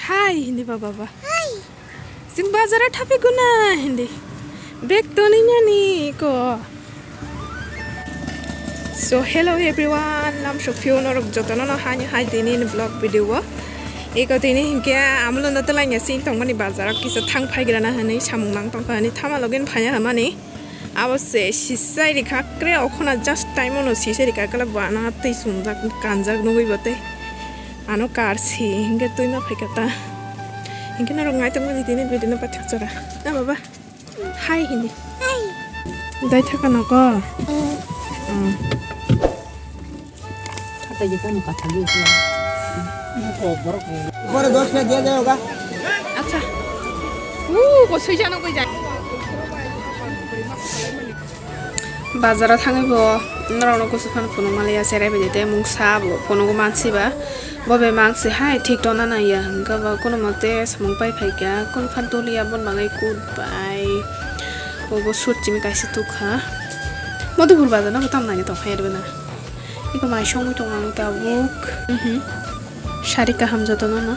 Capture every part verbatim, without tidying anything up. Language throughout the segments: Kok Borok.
Hai hindi ba baba. Hai. Sing bazara thapi guna hindi. Bek toni nyani ko. So hello everyone, lam sokphio norok jotono no hani hai tini ni vlog video o. Eko tini hinkhe amulo no telai nya sing tongmani bazar o kisa thang phaigrana hinwi samung nang tongkha hinwi thama login phaiya hamani. Abo se sisai rikha kre okhona just time ono sisai rikha kala bana twi sumjak kanjak nugwi bo tei. Ano kar si hinkhe twi ma phaikha ta. Hinkhe norok nai tongmani tini video no pathak chora. Na baba. Hai hindi. Hai. Dai thaka no ko. Mm. Mm. Kata je kamu kata je sila. Pore dos pe dia jayega. Acha. Uh, ko sui jano koi jai. Bazar o thangwi bo norok no kusu phano phunuk maliya serai bai tei mungsa bo phunuk mansi ba. Bo be mangsi hai thik tona naiya hwnkhe bo kono mote samung pai phaikha, kono phan toliya bon bagwi kut bai. Bo bo sut chimi kaisa tukha. Madhupur bazar no bo tam nangya tongkha ya bana. Iko mai songwi tongo ang tabuk. Mhm. Sari kaham jotono no.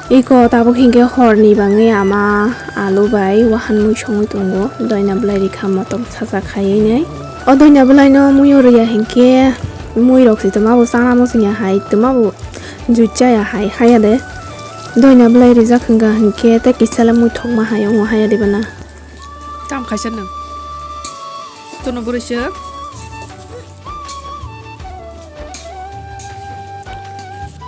Iko tabuk hinkhe horni bangwi ama alu bai wahan mui songwi tongo. Doina bwlai rikha motom sacha khaiwi nai. O doina bwlaino muiyo rwya hinkhe muirok se twma bo chana muchungya hai twma bo juichaya hai haya de. Doina bwlai rijak hwnkha hinkhe tei kisale muithokma hai wngo haya de bana. Tam khaisa nwng. Tono bwrwi se.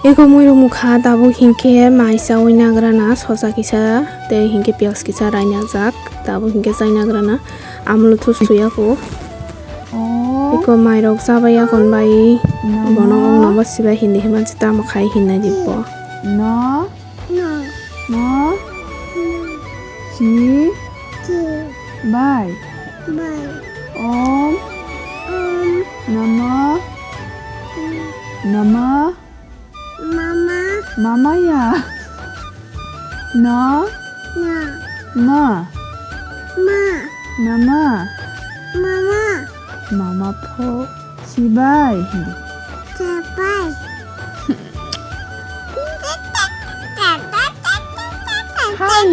Eko muiru mukha tabuk hinkhe mai chaui nagrana sosa kisa tei hinkhe piyaj kisa rainajak tabuk hinkhe chai nagrana amolo thus thuya kho. Oh. Eko mairok chabai yakon bai. Mama. Bono ong nangma sibai hindi himansi tamo khai hinna di bo. No. No. No. No. Si. Si. Bai. Bai. Om. Om. Nama. Nama. Mama. Mama ya. Na. Na. Ma. Ma. Nama. Mama. Mama pho. Sibai. Sibai. Hai.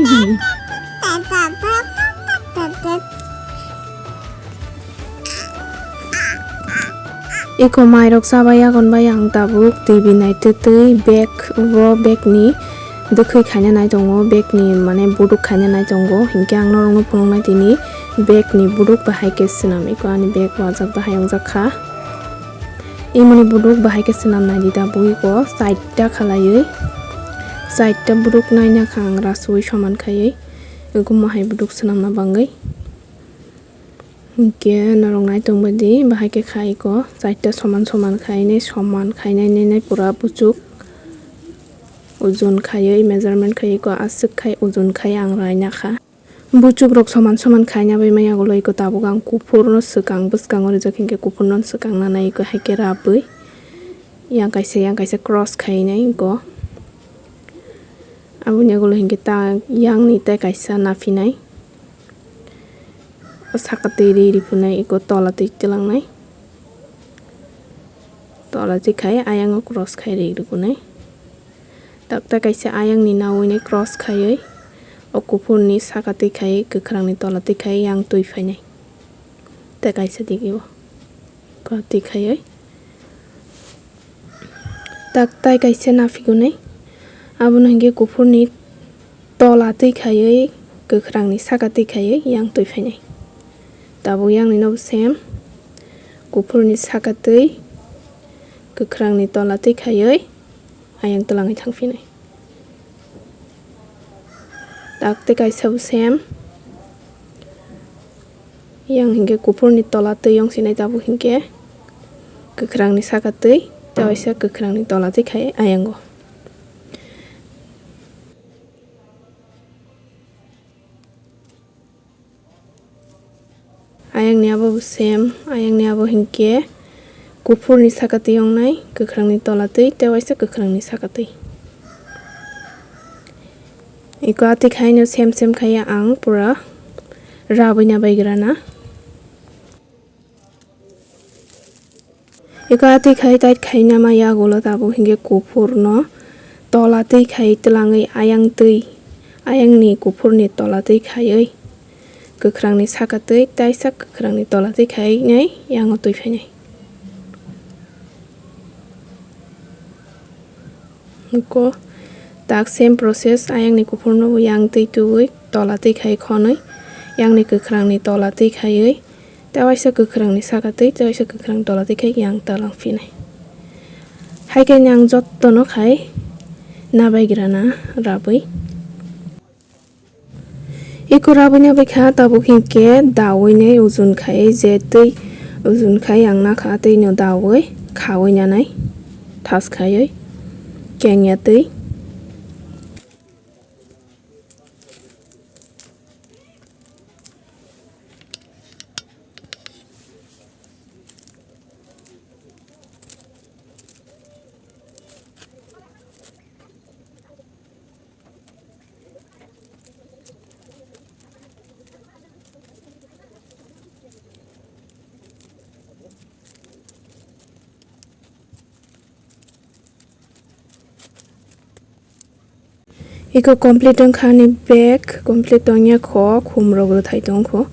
Eko mairok chabai yakon bai ang tabuk T V naitwtwi bag o bag ni. Dwkhwi khaina nai tongo, bag ni mane buduk khaina nai tongo, hinkhe ang norokno phunuknai tini bag ni buduk bahai khe swnam, eko ani bag wajak bahai wngjak kha. Imoni buduk bahai khe swnam nai di tabuk eko side ta khalaiwi, side ta buduk naina kha ang rasui soman khaiwi, eko mohai buduk swnamna bangwi. Hinkhe norok nai tongbai di, bahai khe khai eko, side ta soman soman khainai, soman khainai nini pura buchuk. Ojon khaiwi measurement khaiwi ko aswk khai ojon khai ang raina kha. Buchuk rok soman soman khaina bai maya ulo iko tabuk ang kuphur no swkang bwskango rijak hinkhe kuphur no swkang nanai iko haikhe rabwi yang kaisa yang kaisa cross khainai iko. Aboni ulo hinkhe ta yang ni tei kaisa naphinai. O saka twi ri riphunai iko tola twi twlangnai. Tola twi khai ayang o cross khai ri riphunai. Takta kaisa ayang ni nawi nai cross khaiwi o kuphur ni saka twi khai kwkhwrang ni tola twi khai yang twi phainai. Tei kaisa digi o. Kwtwi khaiwi. Tak tai kaisa naphigwnai. Abono hinkhe kuphurni tola twi khaiwi, kwkhwrangni saka twi khaiwi yang twi phainai. Tabuk yangnino bo same. Kuphurni saka twi, kwkhwrangni tola twi khaiwi ayang twlangwi thangphinai. Tak tei kaisa bo same. Yang hinkhe kuphurni tola twi yong sinai tabuk hinkhe kwkhwrangni saka twi, tei waisa kwkhwrangni tola twi khai ayango. Ayangni abo bo same, ayangni abo hinkhe kuphurni saka twi yongnai, kwkhwrangni tola twi, tei waisa kwkhwrangni saka twi. Eko atwi khaino same same khaiya ang pura rabwi na baigrana. Eko atwi khai tight khaina ma yagulo tabuk hinkhe kuphurno Tola twi khai twlangwi ayang twi, ayangni kuphurni tola twi khaiwi kwkhrangni saka twi taisa kwkhrangni tola twi khainai yango twi phainai. Ko tak same process, ayangni kuphurno bo yang twi tubui tola twi khai khonwi, yangni kwkhrangni tola twi khaiwi, tewaisa kwkhrangni saka twi, tewaisa kwkhrang tola twi khai yang talang phinai. Hai khe ang jottono khai nabaigrana rabwi. Eko rabwina baikha tabuk hinkhe dawi nai ujun khai je twi ujun khai ang nakha twi no dawi khawi nanai thas khaiwi kengya twi. Eko complete wngkha ani bag, complete tongya kho, khum rok rwthai tongkho.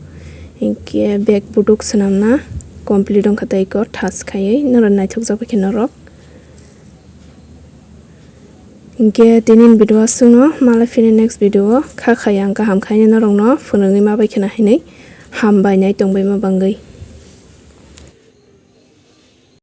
Hinkhe bag buduk swnamna complete wngkha tei eko thas khaiwi norok naithokjak bai khe norok. Hinkhe tini video aswkno, malai phini next video o kha khai ang kaham khaini norokno phunugwi ma bai khna hinwi hambai nai tongbaima bangwi.